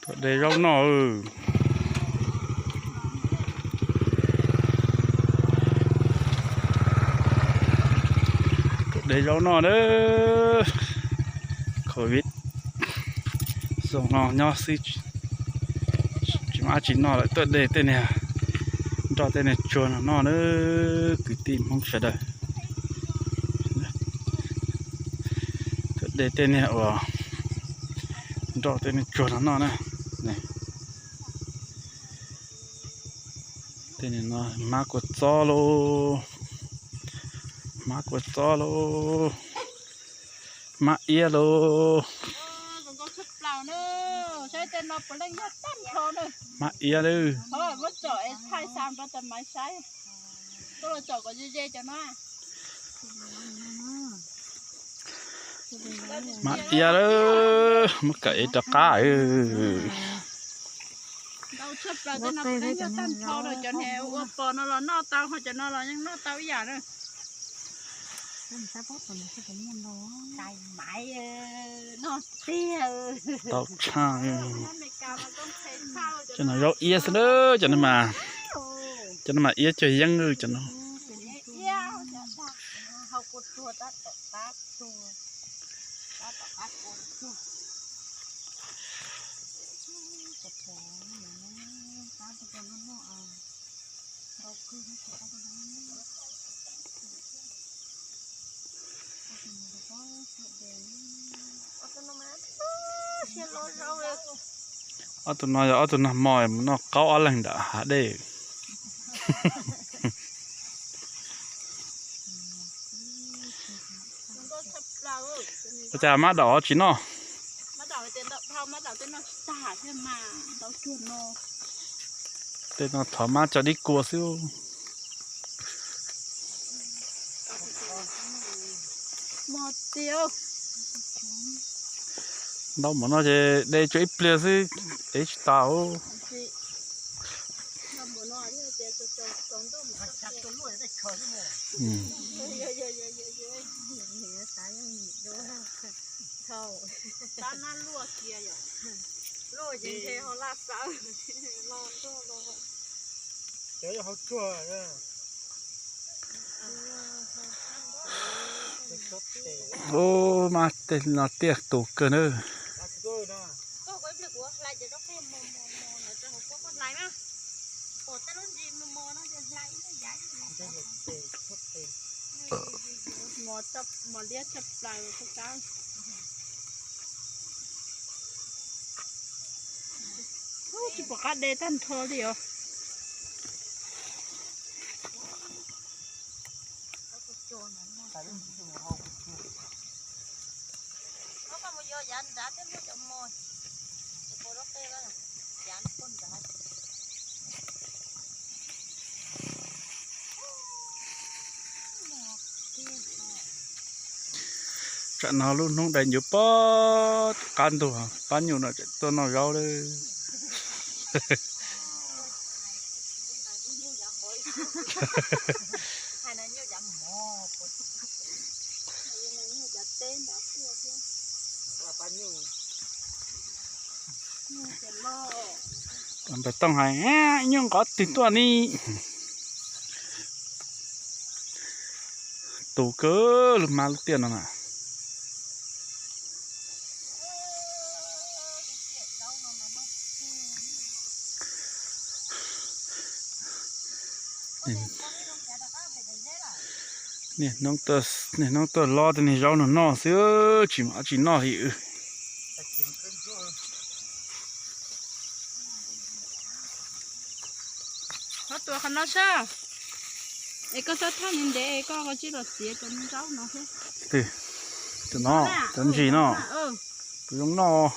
Tuaj de zaub noj. Tuaj de zaub noj na. Covid zoo no nyob xwb, tsis muaj dab tsi noj lawm, tuaj de tej niag nroj tej niag tsuag no noj na, kwv tij Hmoob sawv daws. Tuaj de tej niag uas nroj tej niag tsuag no noj na. Tej niag no hmab kua txob lauj, hmab kua txob lauj, hmab iab lauj, hmab iab lauj. Hmab iab lauj, muab kawm ev rov qab. Tau tshaj. Cov no zaub iab xwb na, cov no mas, cov no mas iab cuag yeeb cov no. Ob tug no yog ob tug nag hmo mus noj qaub ob leeg ntawm hav dej. Ua cas mab daum tsis noj? Tej no thov mab tso dib kua xwb. Ntau npaum no ces de tsuas ib pliag xwb, ev tsis tas. Ub, mas tej no tiaj tus kawg na. Tsis pom qab de tag nrho li os. Tsam no lub hnub dai ncuv pob qab ntug, pab nyuj no tseem tuaj noj zaub lawm. Npawg Tooj hais, nyuj nqov twg tuaj ni. Tus kawg lub hmab lub tiaj no na. Niaj hnub tuaj lob tej niag zaub no noj xwb, tsis muaj dab tsi noj li. Koj tuav qhov no sab, es koj txhob thauj ntev ntev, koj koj tsij los txiav cov zaub no xwb. Cov no, cov ntsis no, kuv zoo noj.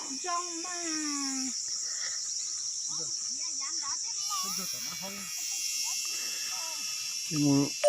Mus